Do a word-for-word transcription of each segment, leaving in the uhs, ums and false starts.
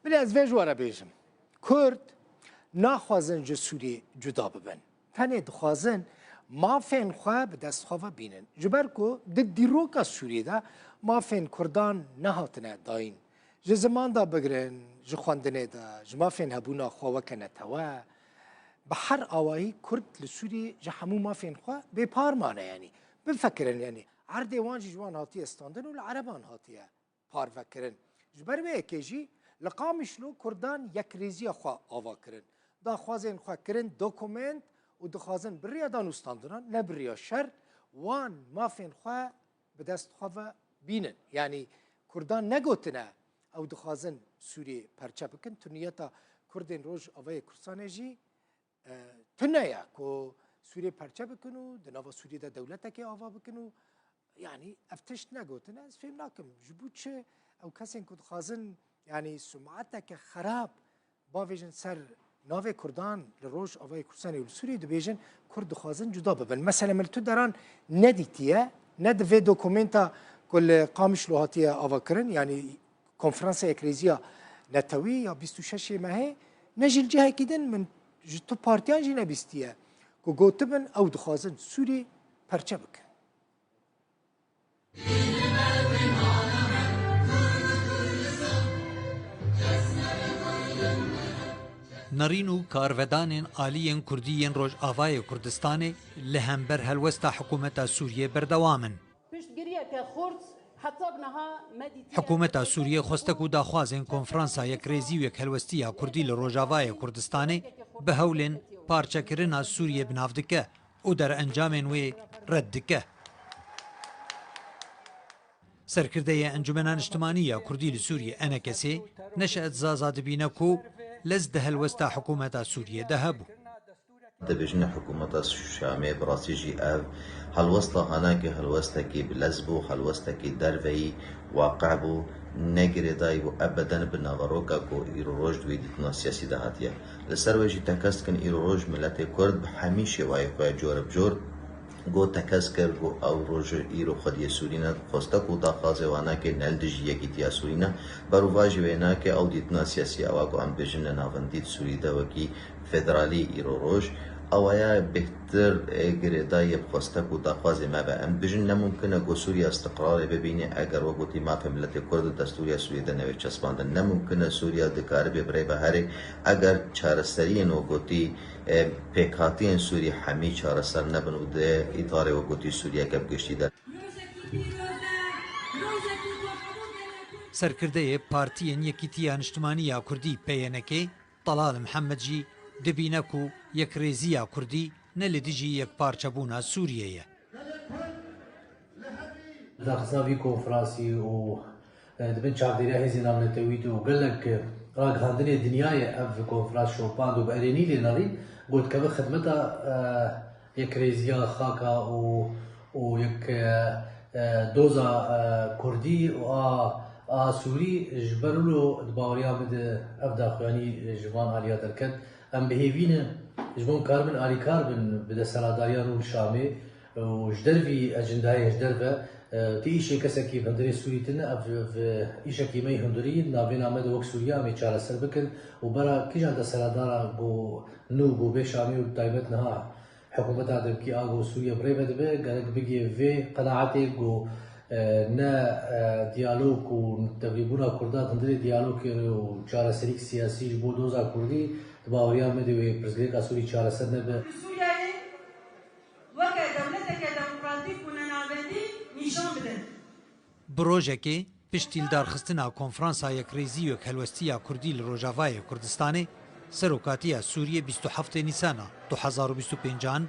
Bilê ez vê ji we re bêjim. Kurd naxwazin ji Sûriyê cuda bibin. Tenê dixwazin mafên xwe bi dest xwe ve bînin. Ji ber ku di dîroka Sûriyê de mafên Kurdan nehatine dayîn. Ji ziman de bigirin, ji xwendinê de, ji mafên hebûna xwe weke netewe, bi her awayî Kurd li Sûriyê ji hemû mafên xwe bêpar mane, yanî bifikirin, yanî erdê wan jî ji wan hatiye standin û li Ereban hatiye parvekirin. Ji ber vê yekê jî li Qamişlo Kurdan yekrêziya xwe ava kirin. Daxwazên xwe kirin dokument û dixwazin bi riya danûstandinan, ne bi riya şer, wan mafên xwe bi dest xwe ve bînin. Yanî Kurdan negotine ew dixwazin Sûriyê perçe bikin. Tu niyeta Kurdên Rojavayê Kurdistanê jî e, tune ye ku Sûriyê perçe bikin û di nava Sûriyê de dewletekê ava bikin û, yanî ev tişt negotine, ez fêm nakim. Ji bo çi ew kesên ku dixwazin, yanî sum'eteke xerab bavêjin ser navê Kurdan li Rojavayê Kurdistanê û li Sûriyê, dibêjin Kurd dixwazin cuda bibin. Mesele min li tu deran nedîtiye, ne di vê dokumenta ku li Qamişlo hatiye avakirin, yanî Konferansa Yekrêziya Netewî ya bîst û şeşê mehê, ne jî li cihekî din min ji tu partiyan jî nebîstiye ku gotibin ew dixwazin Sûrî perçe bikin. Nerîn û karvedanên aliyên Kurdî yên Rojavayê Kurdistanê li hember helwesta hikûmeta Sûriyê berdewam in. Piştgiriyeke xurt heta bi niha me dîtiye. Hikûmeta Sûriyê xwestek û daxwazên Konferansa Yekrêzî û Yekhelwestî ya Kurdî li Rojavayê Kurdistanê bi hewlên parçekirina Sûriyê bi nav dike û derencamên wê red dike. Serkirdeyê Encumena Niştimanî ya Kurdî li Sûriyê, ENKSê, Neşet Zaza dibîne ku lez di helwesta hikûmeta Sûriyê de hebû. Dibêjin hikûmeta Şamê bi rastî jî ev helwesta hanakê helwestekî bi lez bû, helwestekî derveyî waqe bû, ne girêdayî bû ebeden bi naveroka ku îro roj di wî dîtina siyasî de hatiye. Li ser wê jî tekez dikin îro roj miletê Kurd bi hemî şêwayê xwe cor bi cor got tekez kir ku ew roj îro xwediyê Sûrî ne, xwestek û daxwazê wan nake, ne li dijî yekîtiya Sûrî ne. Berovajî wê nake, ew dîtina siyasî ew a ku em bêjin li navendî di Sûrî de wekî federalî îro roj, ew aya bêhtir, e, girêdayî bi xwestek û daxwazê me be. Em dibêjin ne mumkin e ku Sûriya îstiqrarê bibîne eger wek gotî mafê miletê Kurd di destûriya Sûriyê de nebe çespandin. Ne mumkin e Sûriya dikaribe birêve herê eger çareseriyên wek gotî, e, pêkhatiyên Sûrî hemî çareser nebin û di îdarê wek gotî Sûriyeke bi giştî de. Serkirdeyê Partiyên Yekîtiya Niştimanî ya Kurdî, P Y N K, Talal Mihemed jî dibîne ku yekrêziya Kurdî ne li dijî yekparçebûna Sûriyê ye. Daxistina vî konferansî û, e, di bin çavdêriya hêzên navnetewî de û gelek, e, ragihandinê dinyayê ev konferans şopand û bi erênî lê nerî got keve xidmeta, e, yekrêziya xaka û, û yek, e, e, doza, e, kurdî û a, a sûrî ji ber wilo di baweriya min de ev daxuyanî ji van aliya derket. Em bi hêvî ne ji bo em karibin alîkar bin bi desthilatdariya nû li Şamê û ji dervî ecindayê ji derve, e, ti îşê kesekî bi hundirê Sûrî tine, ev, ev îşekî me yî hundirî, navêna me de wek Sûriya em ê çareser bikin û bera kîjan desthilatdara ku nû ku bê Şamê û taybet niha hikûmeta demkî a ku Sûriye bi rê ve dibe, gerek bigê vê qenaetê ku, e, ne, e, diyalog û tevlîbûna Kurda di hundirê diyalogê re û çareserîk siyasî ji bo doza Kurdî di baweriya me de wê pirsgirêka Sûrî çareser nebe. Sûriyeyê weke dewleteke demokratîk û nenavendî nîşan bidin. Bi rojekê piştî lidarxistina Konferansa Yekrêzî û Yekhelwestî ya Kurdî li Rojavayê Kurdistanê, Serokatiya Sûriyê bîst û heftê Nîsana du hezar û bîst û pêncan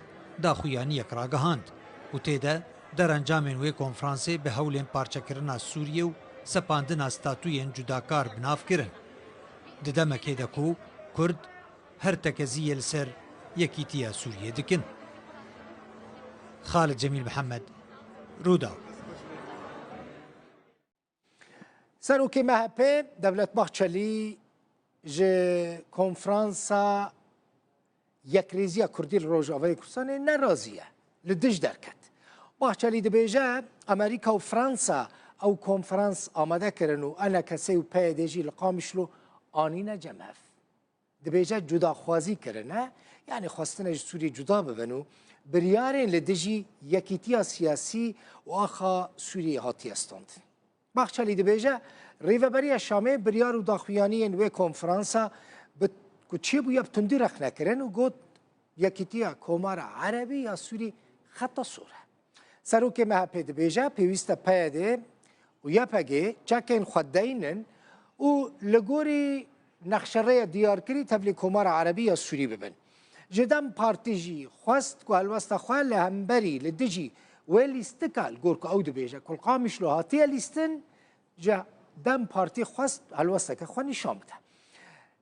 daxuyaniyek ragihand û tê de derencamên wê konferansê bi hewlên parçekirina Sûriyê û sepandina statûyên cudakar bi nav kirin. Di demekê de ku Kurd her tekeziyê li ser yekîtiya Sûriyê dikin. Xalid Cemîl Mihemed, Rûdaw. Serokê M H P Devlet Bahçelî ji Konferansa Yekrêziya Kurdî li Rojavayê Kurdistanê nerazî ye, li dij derket. Bahçelî dibêje, Amerîka û Fransa ew konferans amade kirin û ENKSê û PYDê jî li Qamişlo anîne cem hev. Dibêje cudaxwazî kirine, yanî xwestine ji Sûriyê cuda bibin û biryarên li dijî yekîtiya siyasî û axa Sûriyê hatiye standin. Baxçelî dibêje, Rêveberiya Şamê biryar û daxuyaniyên wê konferansa bi ku çêbûye bi tundî rexne kirin û got, Yekîtiya Komara Erebî ya Sûrî xeta sor e. Serokê M H P dibêje, pêwîst e P Y D û Y P G çekên xwe deynin û li gorî nexşerêya diyarkirî tevlî Komara Erebî ya Sûrî bibin. Ji DEM Partî jî xwest ku helwesta xwe li hemberî li dijî wê lîstika, li gor ku ew dibêje ku li Qamişlo hatiye lîstin, ji DEM Partî xwest helwesteke xwe nîşan bide.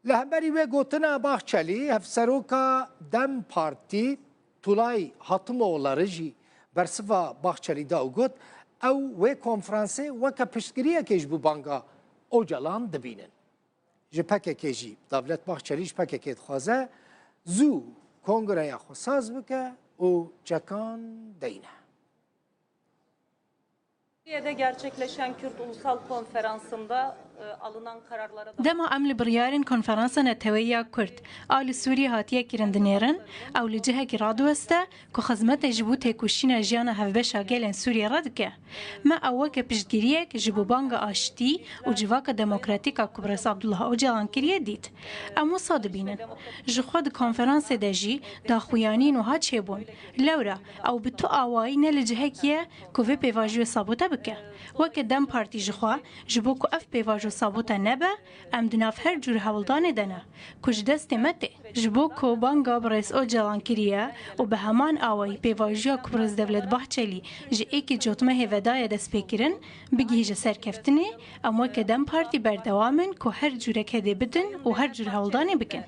Li hemberî wê gotina Bahçelî, hevseroka DEM Partî Tulay Hatimoğulları jî bersiva Bahçelî da û got, ew wê konferansê weke piştgiriyekê ji bo banga Ocalan dibînin. Ji P K K jî, Devlet Bahçelî ji P K K dixwaze zû kongreya xwe saz bike û çekan deyne. Türkiye'de gerçekleşen Kürt Ulusal Konferansı'nda e, alınan kararlara da... Dema em li biryarên Konferansa Neteweyî ya Kurd a li Sûriyê hatiye kirin dinêrin, ew li cihekî radiweste ku xizmetê ji bo têkoşîna jiyana hevbeş a gelên Sûriyê re dike. Me ew weke piştgiriyek ji bo banga aştî û civaka demokratîk a ku Birêz Abdullah Ocalan kiriye dît. Em wisa dibînin. Ji xwe di konferansê de jî daxuyaniyên wiha çêbûn. Lewra ew bi tu awayî ne li cihekî ye ku vê pêvajoyê sabote bike. Weke DEM Partî ji xwe, ji bo ku ev pêvajo sabote nebe, em di nav her cûr hewldanê de ne, ku ji destê me tê. Ji bo ku banga Birêz Ocalan kiriye û bi heman awayî pêvajoya ku Birêz Devlet Bahçelî ji êkê Cotmehê ve daye destpêkirin, bigihîje serkeftinê, em weke DEM Partî berdewam in ku her cûre kedê bidin û her cûr hewldanê bikin.